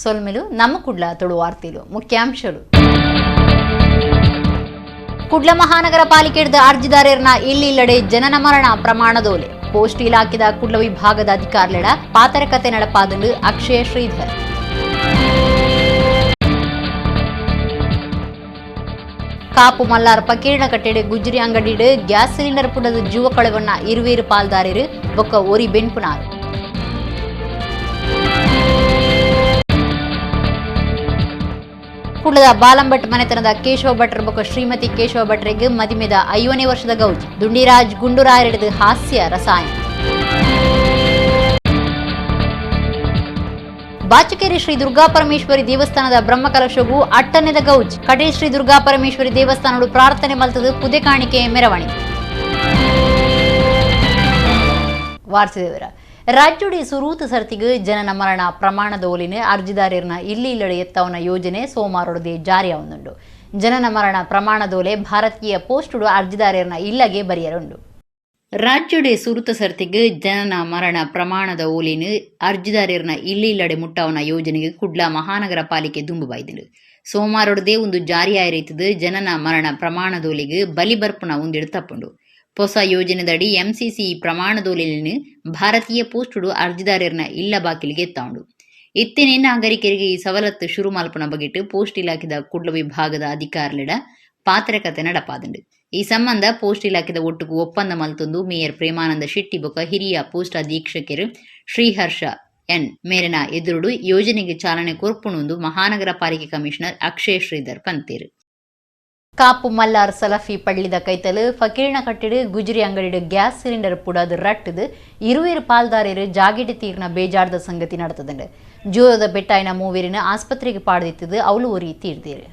ಸೊಲ್ಮೆಲು ನಮ್ಮ ಕುಡ್ಲ ತುಳು ವಾರ್ತೆಲು ಮುಖ್ಯಾಂಶಗಳು. ಕುಡ್ಲ ಮಹಾನಗರ ಪಾಲಿಕೆದ ಅರ್ಜಿದಾರರ್ನ ಇಲ್ಲಿಲ್ಲಡೆ ಜನನ ಮರಣ ಪ್ರಮಾಣದೋಲೆ ಪೋಸ್ಟ್ ಇಲಾಖೆದ ಕುಡ್ಲ ವಿಭಾಗದ ಅಧಿಕಾರಿಲೆಡ ಪಾತರಕತೆ ನಡಪಾದಂಡು ಅಕ್ಷಯ ಶ್ರೀಧರ್. ಕಾಪು ಮಲ್ಲಾರ್ ಪಕೀರ್ಣ ಕಟ್ಟೆಡ್ ಗುಜ್ರಿ ಅಂಗಡಿಡ್ ಗ್ಯಾಸ್ ಸಿಲಿಂಡರ್ ಪುಡದ ಜೀವ ಕಳೆವನ್ನ ಇರುವೇರು ಪಾಲ್ದಾರಿರು ಬೊಕ್ಕ ಒರಿ ಬೆನ್ಪುನಾರ್. ಕುಡ್ಲದ ಬಾಲಂಭಟ್ ಮನೆತನದ ಕೇಶವ ಭಟ್ರ ಬೊಕ್ಕ ಶ್ರೀಮತಿ ಕೇಶವ ಭಟ್ರಿಗೆ ಮದಿಮೆದ 50ನೇ ವರ್ಷದ ಗೌಜಿ. ದುಂಡಿರಾಜ್ ಗುಂಡೂರಾಯರೆಡ್ದು ಹಾಸ್ಯ ರಸಾಯನ. ಬಾಚಕೇರಿ ಶ್ರೀ ದುರ್ಗಾ ಪರಮೇಶ್ವರಿ ದೇವಸ್ಥಾನದ ಬ್ರಹ್ಮಕಲಶಗೂ ಅಟ್ಟನೆದ ಗೌಜ್. ಕಟೀಲ್ ಶ್ರೀ ದುರ್ಗಾ ಪರಮೇಶ್ವರಿ ದೇವಸ್ಥಾನಡು ಪ್ರಾರ್ಥನೆ ಮಲ್ತದು ಪುದೆ ಕಾಣಿಕೆ ಮೆರವಣಿಗೆ. ವಾರ್ಸಿದೇವರ ರಾಜ್ಯಡಿ ಸುರೂತ ಸರ್ತಿಗೆ ಜನನ ಮರಣ ಪ್ರಮಾಣದ ಓಲಿನ ಅರ್ಜಿದಾರರ್ನ ಇಲ್ಲಿ ಇಲ್ಲಡೆ ಎತ್ತವನ ಯೋಜನೆ ಸೋಮವಾರೊಡದೆ ಜಾರಿಯಾವೊಂದುಂಡು. ಜನನ ಮರಣ ಪ್ರಮಾಣದೋಲೆ ಭಾರತೀಯ ಪೋಸ್ಟುಡು ಅರ್ಜಿದಾರರ್ನ ಇಲ್ಲಗೆ ಬರಿಯರುಂಡು. ರಾಜ್ಯಡೆ ಸುರುತ ಸರ್ತಿಗೆ ಜನನ ಮರಣ ಪ್ರಮಾಣದ ಓಲಿನ ಅರ್ಜಿದಾರರ್ನ ಇಲ್ಲಿ ಇಲ್ಲಡೆ ಮುಟ್ಟವನ ಯೋಜನೆಗೆ ಕುಡ್ಲ ಮಹಾನಗರ ಪಾಲಿಕೆ ದುಂಬು ಬಾಯ್ದುಂಡು. ಸೋಮವಾರೊಡದೆ ಒಂದು ಜಾರಿಯಾಯಿರಿತದು ಜನನ ಮರಣ ಪ್ರಮಾಣದೋಲಿಗೆ ಬಲಿ ಬರ್ಪುನ ಒಂದಿಡು ತಪ್ಪುಂಡು. ಹೊಸ ಯೋಜನೆದಡಿ ಎಂಸಿಸಿ ಪ್ರಮಾಣದೋಲಿನ ಭಾರತೀಯ ಪೋಸ್ಟುಡು ಅರ್ಜಿದಾರರ್ನ ಇಲ್ಲ ಬಾಕಿಲಿಗೆ ಎತ್ತಾವುಂಡು. ಇತ್ತಿನ ನಾಗರಿಕರಿಗೆ ಈ ಸವಲತ್ತು ಶುರು ಮಲ್ಪುನ ಬಗೆಟ್ ಪೋಸ್ಟ್ ಇಲಾಖೆದ ಕುಡ್ಲ ವಿಭಾಗದ ಅಧಿಕಾರಿಲೆಡ ಪಾತ್ರಕತೆ ನಡಪಾದುಂಡು. ಈ ಸಂಬಂಧ ಪೋಸ್ಟ್ ಇಲಾಖೆದ ಒಟ್ಟುಗು ಒಪ್ಪಂದ ಮಲ್ತೊಂದು ಮೇಯರ್ ಪ್ರೇಮಾನಂದ ಶೆಟ್ಟಿ ಬೊಕ್ಕ ಹಿರಿಯ ಪೋಸ್ಟ್ ಅಧೀಕ್ಷಕರು ಶ್ರೀಹರ್ಷ ಎನ್ ಮೇರಿನ ಎದುರುಡು ಯೋಜನೆಗೆ ಚಾಲನೆ ಕೊರ್ಪುಣುಂದು ಮಹಾನಗರ ಪಾಲಿಕೆ ಕಮಿಷನರ್ ಅಕ್ಷಯ್ ಶ್ರೀಧರ್ ಪಂತೇರು. ಕಾಪು ಮಲ್ಲಾರ್ ಸಲಫಿ ಪಳ್ಳಿದ ಕೈತಲು ಫಕೀರ್ಣ ಕಟ್ಟಿಡು ಗುಜರಿ ಅಂಗಡಿಡು ಗ್ಯಾಸ್ ಸಿಲಿಂಡರ್ ಪುಡದು ರಟ್ಟದು ಇರುವೇರು ಪಾಲ್ದಾರೇರು ಜಾಗೆಡೆ ತೀರ್ನ ಬೇಜಾರ್ದ ಸಂಗತಿ நடத்ததுண்டு. ಜೋರದ ಬೆಟ್ಟಾಯಿನ ಮೂವೇರಿನ ಆಸ್ಪತ್ರೆಗೆ ಪಾಡ್ದಿತ್ತದು ಅವಳು ಒರಿ ತೀರ್ದೇರು.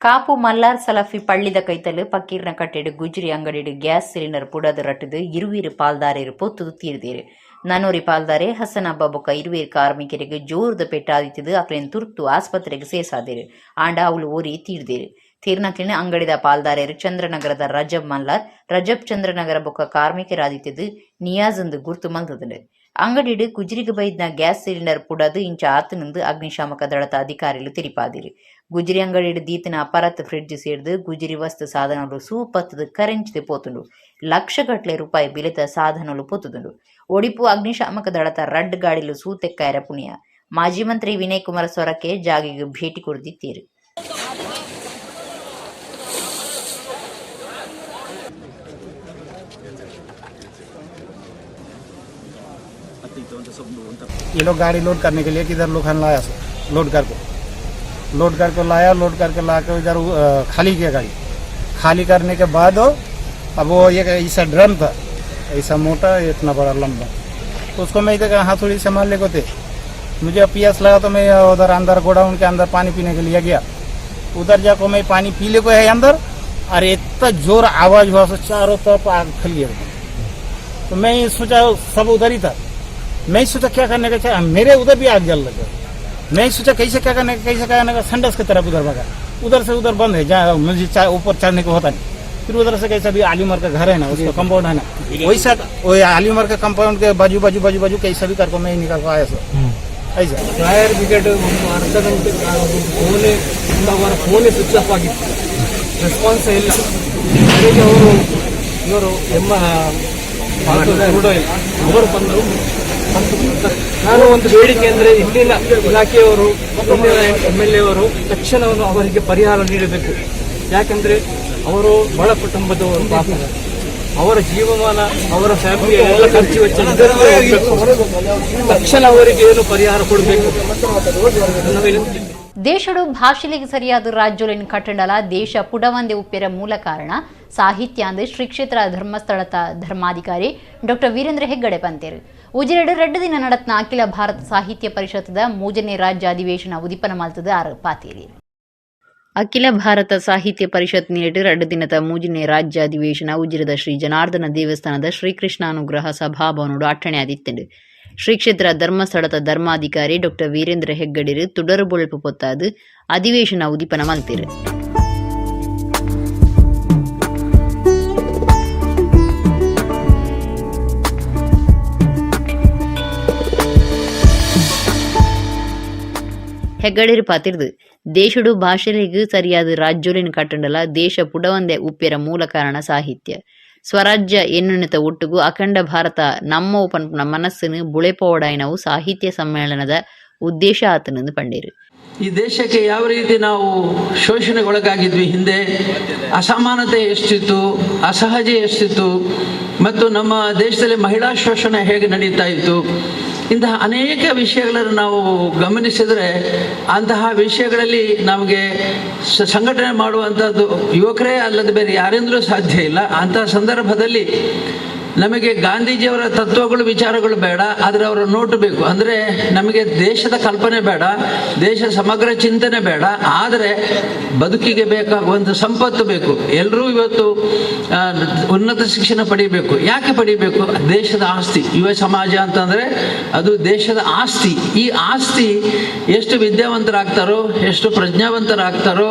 ಕಾಪು ಮಲ್ಲಾರ್ ಸಲಫಿ ಪಳ್ಳಿದ ಕೈತಲು ಪಕ್ಕೀರ್ನ ಕಟ್ಟೆಡು ಗುಜ್ರಿ ಅಂಗಡಿಡು ಗ್ಯಾಸ್ ಸಿಲಿಂಡರ್ ಪುಡದು ರಟ್ಟದು ಇರುವೀರು ಪಾಲ್ದಾರೇರು ಪೊತ್ತುದು ತೀರ್ದೇರು. ನನೋರಿ ಪಾಲ್ದಾರೆ ಹಸನಬ್ಬ ಬೊಕ್ಕ ಇರುವೇರು ಕಾರ್ಮಿಕರಿಗೆ ಜೋರದ ಪೆಟ್ಟಾದಿತ್ತದು ಅಕ್ಲೇನ್ ತುರ್ತು ಆಸ್ಪತ್ರೆಗೆ ಸೇಸಾದೇರು. ಆಂಡ ಅವಳು ಓರಿ ತೀರ್ದೇರು. ತೀರ್ನಕ್ಲಿನ ಅಂಗಡಿದ ಪಾಲ್ದಾರೇರು ಚಂದ್ರನಗರದ ರಜಬ್ ಮಲ್ಲಾರ್, ರಜಬ್ ಚಂದ್ರನಗರ ಬೊಕ್ಕ ಕಾರ್ಮಿಕರಾದಿತ್ತದು ನಿಯಾಜ್ ಎಂದು ಗುರ್ತು ಮಲ್ತದುಂಡು. ಅಂಗಡಿಡು ಗುಜ್ರಿಗೆ ಬೈದ್ನ ಗ್ಯಾಸ್ ಸಿಲಿಂಡರ್ ಪುಡದು ಇಂಚ ಆತನಿಂದು ಅಗ್ನಿಶಾಮಕ ದಳದ ಅಧಿಕಾರಿಲು ತಿರಿಪಾದಿರು. ಗುಜ್ರಿ ಅಂಗಡಿಡು ದೀತನ ಪರತ್ ಫ್ರಿಡ್ಜ್ ಸೇರ್ದು ಗುಜ್ರಿ ವಸ್ತು ಸಾಧನಲು ಸೂಪತ್ತದು ಕರೆಂಚಿದೆ ಪೋತುಂಡು. ಲಕ್ಷಗಟ್ಲೆ ರೂಪಾಯಿ ಬಿಲೆತ ಸಾಧನಲು ಪೋತುದುಂಡು. ಒಡಿಪು ಅಗ್ನಿಶಾಮಕ ದಳತ ರಡ್ಡ್ ಗಾಡಿಲು ಸೂತೆಕ್ಕಾಯರ ಪುಣ್ಯ. ಮಾಜಿ ಮಂತ್ರಿ ವಿನಯ್ ಕುಮಾರ್ ಸೊರಕೆ ಜಾಗೆಗೆ ಭೇಟಿ ಕೊಡ್ದಿತ್ತೀರು. ये लोग गाड़ी लोड करने के लिए किधर लोखंड लाया, सो लोड करके लोड करके लाया। लोड करके ला के इधर खाली किया। गाड़ी खाली करने के बाद अब वो एक ऐसा ड्रम था, ऐसा मोटा, इतना बड़ा लंबा, तो उसको मैं इधर हथौड़ी से मारने को थे। मुझे प्यास लगा तो मैं उधर अंदर गोडाउन के अंदर पानी पीने के लिए गया। उधर जाकर मैं पानी पी ले को है अंदर और इतना जोर आवाज हुआ, सो चारों तरफ आग फैल गया। तो मैं सोचा, सब उधर ही था, मैं सोचा क्या करने का चाहिए। मेरे उधर भी आग जल लगे। मैं सोचा कैसे क्या करने का, कैसे क्या करने का। संडास की तरफ उधर भागा। उधर से उधर बंद है, जहाँ मुझे ऊपर चढ़ने को होता नहीं। फिर उधर से कैसा भी आली उमर का घर है ना, उसका कंपाउंड है ना, वैसा वही आली उमर के कंपाउंड के बाजू बाजू बाजू बाजू कैसा भी करके मैं निकल को आया सर, ऐसा। ಫೈರ್ ಬ್ರಿಗೇಡ್ ಒಂದು ಅರ್ಧ ಗಂಟೆ, ಒಂದು ಫೋನೇ ಒಂದು ಅವರ ಫೋನೇ ಸ್ವಿಚ್ ಆಫ್ ಆಗಿತ್ತು. ರೆಸ್ಪಾನ್ಸ್ ಇಲ್ಲ. ಕಡೆಗೆ ಅವರು ಇವರು ಎಮ್ಮ ಕ್ರೂಡ್ ಆಯಿಲ್ ಅವರು ಬಂದರು. ನಾನು ಒಂದು ಬೇಡಿಕೆ ಅಂದ್ರೆ, ಇಲ್ಲಿನ ಇಲಾಖೆಯವರು, ಇಲ್ಲಿನ ಎಮ್ಎಲ್ಎ ಅವರು ತಕ್ಷಣವನ್ನು ಅವರಿಗೆ ಪರಿಹಾರ ನೀಡಬೇಕು. ಯಾಕಂದ್ರೆ ಅವರು ಬಡ ಕುಟುಂಬದವರು ಪಾಪ. ಅವರ ಜೀವಮಾನ, ಅವರ ಫ್ಯಾಮಿಲಿ ಎಲ್ಲ ಖರ್ಚು ವೆಚ್ಚ ಇದರಲ್ಲೇ ಹೋಗ್ಬೇಕು. ತಕ್ಷಣ ಅವರಿಗೆ ಏನು ಪರಿಹಾರ ಕೊಡಬೇಕು ನನ್ನ ವಿನಂತಿ. ದೇಶಡು ಭಾಷೆಲಿಗೆ ಸರಿಯಾದ ರಾಜ್ಯೊಲೆನ್ ಕಟ್ಟಂಡಲ ದೇಶ ಪುಡವಂದೆ ಉಪ್ಪೆರ ಮೂಲ ಕಾರಣ ಸಾಹಿತ್ಯ ಅಂದ್ ಶ್ರೀ ಕ್ಷೇತ್ರ ಧರ್ಮಸ್ಥಳದ ಧರ್ಮಾಧಿಕಾರಿ ಡಾಕ್ಟರ್ ವೀರೇಂದ್ರ ಹೆಗ್ಗಡೆ ಪಂತೇರು. ಉಜಿರೆಡು 2 ದಿನ ನಡತ್ನ ಅಖಿಲ ಭಾರತ ಸಾಹಿತ್ಯ ಪರಿಷತ್ದ ಮೂಜನೇ ರಾಜ್ಯ ಅಧಿವೇಶನ ಉದಿಪನ ಮಲ್ತದ ಆರು ಪಾತೇರಿ. ಅಖಿಲ ಭಾರತ ಸಾಹಿತ್ಯ ಪರಿಷತ್ ನೀಡಿ 2 ದಿನದ ಮೂಜನೇ ರಾಜ್ಯ ಅಧಿವೇಶನ ಉಜಿರದ ಶ್ರೀ ಜನಾರ್ದನ ದೇವಸ್ಥಾನದ ಶ್ರೀಕೃಷ್ಣಾನುಗ್ರಹ ಸಭಾಭವನೋಡು ಅಟ್ಟಣೆ ಆದಿತ್ತಂಡು. ಶ್ರೀ ಕ್ಷೇತ್ರ ಧರ್ಮಸ್ಥಳದ ಧರ್ಮಾಧಿಕಾರಿ ಡಾಕ್ಟರ್ ವೀರೇಂದ್ರ ಹೆಗ್ಗಡಿರು ತುಡರು ಬೊಳ್ಪು ಪೊತ್ತಾದು ಅಧಿವೇಶನ ಉದಿಪನ ಮಲ್ತಿರು. ಹೆಗ್ಗಡೆರು ಪಾತಿರ್ದು ದೇಶಡು ಭಾಷೆಲೆಗ್ ಸರಿಯಾದ ರಾಜ್ಯೋಲೆನ್ ಕಟ್ಟಂಡಲ ದೇಶ ಪುಡವಂದೆ ಉಪ್ಪೆರ ಮೂಲ ಕಾರಣ ಸಾಹಿತ್ಯ. ಸ್ವರಾಜ್ಯ ಎನ್ನುನೆತ ಒಟ್ಟುಗು ಅಖಂಡ ಭಾರತ ನಮ್ಮವು ಪನ್ಪುನ ಮನಸ್ಸುನು ಬುಳೆಪೋವಡಾಯಿನವು ಸಾಹಿತ್ಯ ಸಮ್ಮೇಳನದ ಉದ್ದೇಶ ಆತನಂದು ಪಂಡೇರು. ಈ ದೇಶಕ್ಕೆ ಯಾವ ರೀತಿ ನಾವು ಶೋಷಣೆಗೊಳಗಾಗಿದ್ವಿ ಹಿಂದೆ, ಅಸಮಾನತೆ ಎಷ್ಟಿತ್ತು, ಅಸಹಜ ಎಷ್ಟಿತ್ತು, ಮತ್ತು ನಮ್ಮ ದೇಶದಲ್ಲಿ ಮಹಿಳಾ ಶೋಷಣೆ ಹೇಗೆ ನಡೀತಾ ಇತ್ತು, ಇಂತಹ ಅನೇಕ ವಿಷಯಗಳನ್ನು ನಾವು ಗಮನಿಸಿದರೆ ಅಂತಹ ವಿಷಯಗಳಲ್ಲಿ ನಮಗೆ ಸಂಘಟನೆ ಮಾಡುವಂಥದ್ದು ಯುವಕರೇ ಅಲ್ಲದೆ ಬೇರೆ ಯಾರಿಂದಲೂ ಸಾಧ್ಯ ಇಲ್ಲ. ಅಂತಹ ಸಂದರ್ಭದಲ್ಲಿ ನಮಗೆ ಗಾಂಧೀಜಿಯವರ ತತ್ವಗಳು ವಿಚಾರಗಳು ಬೇಡ, ಆದರೆ ಅವರ ನೋಟು ಬೇಕು. ಅಂದರೆ ನಮಗೆ ದೇಶದ ಕಲ್ಪನೆ ಬೇಡ, ದೇಶ ಸಮಗ್ರ ಚಿಂತನೆ ಬೇಡ, ಆದರೆ ಬದುಕಿಗೆ ಬೇಕಾಗುವಂಥ ಸಂಪತ್ತು ಬೇಕು. ಎಲ್ಲರೂ ಇವತ್ತು ಉನ್ನತ ಶಿಕ್ಷಣ ಪಡೀಬೇಕು. ಯಾಕೆ ಪಡೀಬೇಕು? ದೇಶದ ಆಸ್ತಿ. ಯುವ ಸಮಾಜ ಅಂತಂದರೆ ಅದು ದೇಶದ ಆಸ್ತಿ. ಈ ಆಸ್ತಿ ಎಷ್ಟು ವಿದ್ಯಾವಂತರಾಗ್ತಾರೋ, ಎಷ್ಟು ಪ್ರಜ್ಞಾವಂತರಾಗ್ತಾರೋ,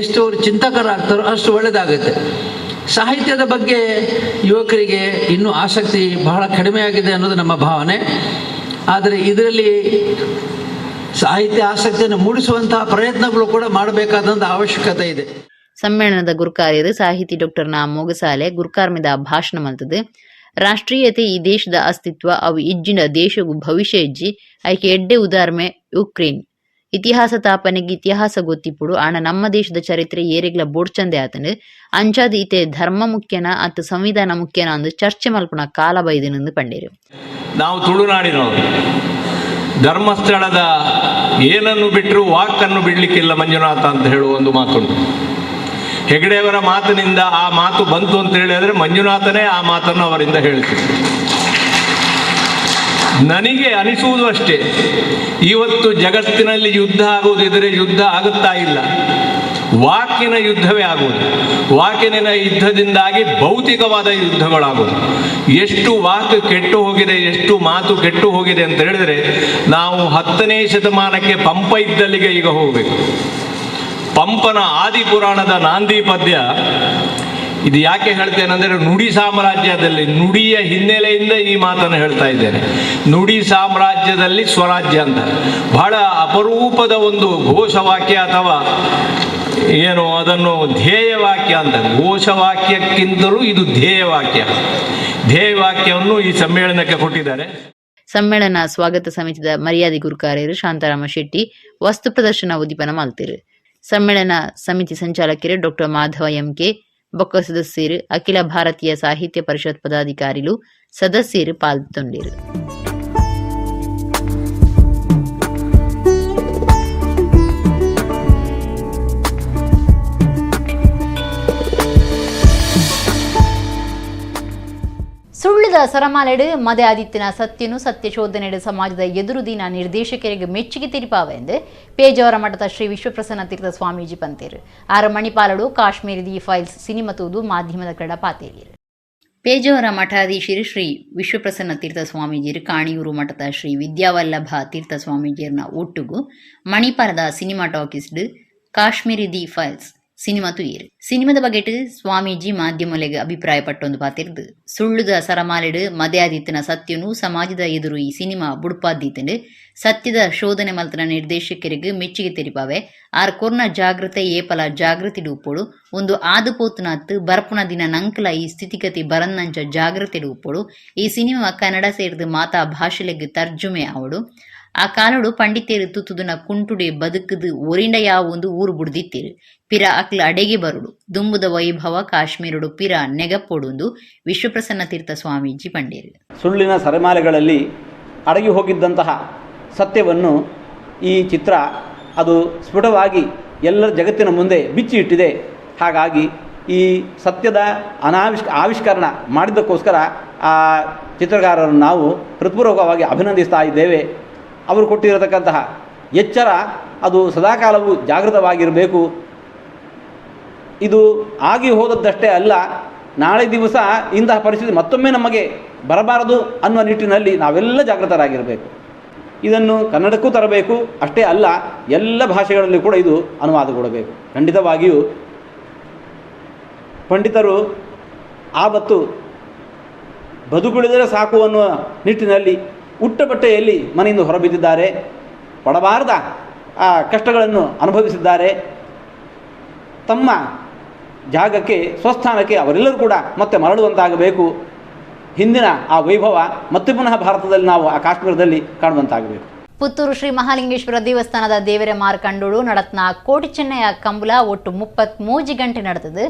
ಎಷ್ಟು ಅವರು ಚಿಂತಕರಾಗ್ತಾರೋ ಅಷ್ಟು ಒಳ್ಳೆಯದಾಗುತ್ತೆ. ಸಾಹಿತ್ಯದ ಬಗ್ಗೆ ಯುವಕರಿಗೆ ಇನ್ನೂ ಆಸಕ್ತಿ ಬಹಳ ಕಡಿಮೆಯಾಗಿದೆ ಅನ್ನೋದು ನಮ್ಮ ಭಾವನೆ. ಆದರೆ ಇದರಲ್ಲಿ ಸಾಹಿತ್ಯ ಆಸಕ್ತಿಯನ್ನು ಮೂಡಿಸುವಂತಹ ಪ್ರಯತ್ನಗಳು ಕೂಡ ಮಾಡಬೇಕಾದಂಥ ಅವಶ್ಯಕತೆ ಇದೆ. ಸಮ್ಮೇಳನದ ಗುರುಕಾರ್ಯರು ಸಾಹಿತಿ ಡಾಕ್ಟರ್ ನಾ ಮೊಗಸಾಲೆ ಗುರುಕಾರ್ಮಿದ ಭಾಷಣ ಮಲ್ತದು. ರಾಷ್ಟ್ರೀಯತೆ ಈ ದೇಶದ ಅಸ್ತಿತ್ವ, ಅವು ಇಜ್ಜಿನ ದೇಶಗೂ ಭವಿಷ್ಯ ಇಜ್ಜಿ. ಐಕೆ ಎಡ್ಡೆ ಉದಾರ್ಮೆ ಯುಕ್ರೇನ್. ಇತಿಹಾಸ ತಾಪನೆಗೆ ಇತಿಹಾಸ ಗೊತ್ತಿಪ್ಪುಡು ಆಣ ನಮ್ಮ ದೇಶದ ಚರಿತ್ರೆ ಏರೆಗ್ಲ ಬೋಡ್ಚಂದೆ ಆತನು ಅಂಚಾದ ಇತೆ ಧರ್ಮ ಮುಖ್ಯನ ಅತ್ ಸಂವಿಧಾನ ಮುಖ್ಯನ ಅಂದು ಚರ್ಚೆ ಮಲ್ಪುನ ಕಾಲ ಬೈದಿನಂದು ಪಂಡೇರು. ನಾವು ತುಳುನಾಡಿನವರು. ಧರ್ಮಸ್ಥಳದ ಏನನ್ನು ಬಿಟ್ಟರೂ ವಾಕನ್ನು ಬಿಡಲಿಕ್ಕಿಲ್ಲ ಮಂಜುನಾಥ ಅಂತ ಹೇಳುವ ಒಂದು ಮಾತುಂಟು. ಹೆಗಡೆಯವರ ಮಾತಿನಿಂದ ಆ ಮಾತು ಬಂತು ಅಂತ ಹೇಳಿದ್ರೆ ಮಂಜುನಾಥನೇ ಆ ಮಾತನ್ನು ಅವರಿಂದ ಹೇಳ್ತಿದ್ರು. ನನಗೆ ಅನಿಸುವುದು ಅಷ್ಟೇ, ಇವತ್ತು ಜಗತ್ತಿನಲ್ಲಿ ಯುದ್ಧ ಆಗುವುದಿದ್ದರೆ ಯುದ್ಧ ಆಗುತ್ತಾ ಇಲ್ಲ, ವಾಕಿನ ಯುದ್ಧವೇ ಆಗುವುದು. ವಾಕಿನ ಯುದ್ಧದಿಂದಾಗಿ ಭೌತಿಕವಾದ ಯುದ್ಧಗಳಾಗುವುದು. ಎಷ್ಟು ವಾಕ್ ಕೆಟ್ಟು ಹೋಗಿದೆ, ಎಷ್ಟು ಮಾತು ಕೆಟ್ಟು ಹೋಗಿದೆ ಅಂತ ಹೇಳಿದರೆ ನಾವು 10ನೇ ಶತಮಾನಕ್ಕೆ ಪಂಪ ಇದ್ದಲ್ಲಿಗೆ ಈಗ ಹೋಗಬೇಕು. ಪಂಪನ ಆದಿಪುರಾಣದ ನಾಂದಿ ಪದ್ಯ ಇದು. ಯಾಕೆ ಹೇಳ್ತೇನೆಂದರೆ ನುಡಿ ಸಾಮ್ರಾಜ್ಯದಲ್ಲಿ ನುಡಿಯ ಹಿನ್ನೆಲೆಯಿಂದ ಈ ಮಾತನ್ನು ಹೇಳ್ತಾ ಇದ್ದೇನೆ. ನುಡಿ ಸಾಮ್ರಾಜ್ಯದಲ್ಲಿ ಸ್ವರಾಜ್ಯ ಅಂತ ಬಹಳ ಅಪರೂಪದ ಒಂದು ಘೋಷವಾಕ್ಯ, ಅಥವಾ ಏನು ಅದನ್ನು ಧ್ಯೇಯವಾಕ್ಯ ಅಂತ. ಘೋಷವಾಕ್ಯಕ್ಕಿಂತಲೂ ಇದು ಧ್ಯೇಯವಾಕ್ಯ. ಧ್ಯೇಯವಾಕ್ಯವನ್ನು ಈ ಸಮ್ಮೇಳನಕ್ಕೆ ಕೊಟ್ಟಿದ್ದಾರೆ. ಸಮ್ಮೇಳನ ಸ್ವಾಗತ ಸಮಿತಿದ ಮರ್ಯಾದೆ ಗುರುಕಾರ್ಯರು ಶಾಂತಾರಾಮ ಶೆಟ್ಟಿ ವಸ್ತು ಪ್ರದರ್ಶನ ಉದ್ದೀಪನ ಮಲ್ತಿರು. ಸಮ್ಮೇಳನ ಸಮಿತಿ ಸಂಚಾಲಕರು ಡಾಕ್ಟರ್ ಮಾಧವ ಎಂಕೆ ಬೊಕ್ಕ ಸದಸ್ಯರು, ಅಖಿಲ ಭಾರತೀಯ ಸಾಹಿತ್ಯ ಪರಿಷತ್ ಪದಾಧಿಕಾರಿಲು, ಸದಸ್ಯರು ಪಾಲ್ಗೊಂಡಿರು. ಸುಳ್ಳುದ ಸರಮಾಲೆಡು ಮದೆ ಆದಿತ್ಯನ ಸತ್ಯನು ಸತ್ಯ ಶೋಧನೆಡು ಸಮಾಜದ ಎದುರು ದಿನ ನಿರ್ದೇಶಕರಿಗೆ ಮೆಚ್ಚುಗೆ ತಿರಿಪಾವ ಎಂದು ಪೇಜಾವರ ಮಠದ ಶ್ರೀ ವಿಶ್ವಪ್ರಸನ್ನ ತೀರ್ಥ ಸ್ವಾಮೀಜಿ ಪಂತೇರು. ಆರು ಮಣಿಪಾಲಡು ಕಾಶ್ಮೀರಿ the files cinema ತೂದು ಮಾಧ್ಯಮದ ಕಡ ಪಾತೇರಿಯರು. ಪೇಜಾವರ ಮಠಾಧೀಶರು ಶ್ರೀ ವಿಶ್ವಪ್ರಸನ್ನ ತೀರ್ಥ ಸ್ವಾಮೀಜಿಯರು ಕಾಣಿಯೂರು ಮಠದ ಶ್ರೀ ವಿದ್ಯಾವಲ್ಲಭ ತೀರ್ಥ ಸ್ವಾಮೀಜಿಯರ್ನ ಒಟ್ಟುಗು ಮಣಿಪಾಲದ ಸಿನಿಮಾ ಟಾಕೀಸ್ಡ್ ಕಾಶ್ಮೀರಿ the files cinema ತುಯೇರು. ಸಿನಿಮಾದ ಬಗೆಟ್ ಸ್ವಾಮೀಜಿ ಮಾಧ್ಯಮಲೆಗ್ ಅಭಿಪ್ರಾಯ ಪಟ್ಟೊಂದು ಪಾತಿರ್ದು ಸುಳ್ಳುದ ಸರಮಾಲೆಡು ಮದ್ಯಾದಿತ್ತನ ಸತ್ಯನು ಸಮಾಜದ ಎದುರು ಈ ಸಿನಿಮಾ ಬುಡ್ಪಾದ್ದೀತಂಡು. ಸತ್ಯದ ಶೋಧನೆ ಮಲ್ತನ ನಿರ್ದೇಶಕರಿಗೆ ಮೆಚ್ಚುಗೆ ತೆರಿಪಾವೆ. ಆರ್ ಕೊರ್ನ ಜಾಗೃತೆ ಏಪಲ ಜಾಗೃತಿ ಉಪ್ಪೊಡು. ಒಂದು ಆದು ಪೋತುನಾತ್ ಬರ್ಪುನ ದಿನ ನಂಕಲ ಈ ಸ್ಥಿತಿಗತಿ ಬರನ್ನಂಚ ಜಾಗೃತಿ ಉಪ್ಪೊಡು. ಈ ಸಿನಿಮಾ ಕನ್ನಡ ಸೇರಿದ ಮಾತಾ ಭಾಷೆಲೆಗ್ ತರ್ಜುಮೆ ಅವಡು. ಆ ಕಾಲಡು ಪಂಡಿತೇರು ತುತ್ತುದುನ ಕುಂಟುಡೆ ಬದುಕುದು ಒರಿಂಡ ಯಾವೊಂದು ಊರು ಬುಡ್ದಿತ್ತೇರು. ಪಿರ ಅಕ್ಲ ಅಡೆಗೆ ಬರುಡು. ದುಂಬುದ ವೈಭವ ಕಾಶ್ಮೀರುಡು ಪಿರ ನೆಗಪೊಡುಂದು ವಿಶ್ವಪ್ರಸನ್ನ ತೀರ್ಥ ಸ್ವಾಮೀಜಿ ಪಂಡೇರು. ಸುಳ್ಳಿನ ಸರೆಮಾಲೆಗಳಲ್ಲಿ ಅಡಗಿ ಹೋಗಿದ್ದಂತಹ ಸತ್ಯವನ್ನು ಈ ಚಿತ್ರ ಅದು ಸ್ಫುಟವಾಗಿ ಎಲ್ಲರ ಜಗತ್ತಿನ ಮುಂದೆ ಬಿಚ್ಚಿ ಇಟ್ಟಿದೆ. ಹಾಗಾಗಿ ಈ ಸತ್ಯದ ಆವಿಷ್ಕರಣ ಮಾಡಿದ್ದಕ್ಕೋಸ್ಕರ ಆ ಚಿತ್ರಕಾರರನ್ನು ನಾವು ಹೃತ್ಪೂರ್ವಕವಾಗಿ ಅಭಿನಂದಿಸ್ತಾ ಇದ್ದೇವೆ. ಅವರು ಕೊಟ್ಟಿರತಕ್ಕಂತಹ ಎಚ್ಚರ ಅದು ಸದಾಕಾಲವೂ ಜಾಗೃತವಾಗಿರಬೇಕು. ಇದು ಆಗಿ ಹೋದದ್ದಷ್ಟೇ ಅಲ್ಲ, ನಾಳೆ ದಿವಸ ಇಂತಹ ಪರಿಸ್ಥಿತಿ ಮತ್ತೊಮ್ಮೆ ನಮಗೆ ಬರಬಾರದು ಅನ್ನುವ ನಿಟ್ಟಿನಲ್ಲಿ ನಾವೆಲ್ಲ ಜಾಗೃತರಾಗಿರಬೇಕು. ಇದನ್ನು ಕನ್ನಡಕ್ಕೂ ತರಬೇಕು, ಅಷ್ಟೇ ಅಲ್ಲ ಎಲ್ಲ ಭಾಷೆಗಳಲ್ಲಿ ಕೂಡ ಇದು ಅನುವಾದಗೊಳ್ಳಬೇಕು. ಖಂಡಿತವಾಗಿಯೂ ಪಂಡಿತರು ಆವತ್ತು ಬದುಕುಳಿದರೆ ಸಾಕು ಅನ್ನುವ ನಿಟ್ಟಿನಲ್ಲಿ ಉಟ್ಟ ಬಟ್ಟೆಯಲ್ಲಿ ಮನೆಯಿಂದ ಹೊರಬಿದ್ದಿದ್ದಾರೆ. ಪಡಬಾರದ ಆ ಕಷ್ಟಗಳನ್ನು ಅನುಭವಿಸಿದ್ದಾರೆ. ತಮ್ಮ ಜಾಗಕ್ಕೆ, ಸ್ವಸ್ಥಾನಕ್ಕೆ ಅವರೆಲ್ಲರೂ ಕೂಡ ಮತ್ತೆ ಮರಳುವಂತಾಗಬೇಕು. ಹಿಂದಿನ ಆ ವೈಭವ ಮತ್ತೆ ಪುನಃ ಭಾರತದಲ್ಲಿ ನಾವು ಆ ಕಾಶ್ಮೀರದಲ್ಲಿ ಕಾಣುವಂತಾಗಬೇಕು. ಪುತ್ತೂರು ಶ್ರೀ ಮಹಾಲಿಂಗೇಶ್ವರ ದೇವಸ್ಥಾನದ ದೇವರ ಮಾರ್ಕಂಡೋಡು ನಡತ್ನ ಕೋಟಿ ಚೆನ್ನಯ ಕಂಬುಲ ಒಟ್ಟು 33 ಗಂಟೆ ನಡೆತದು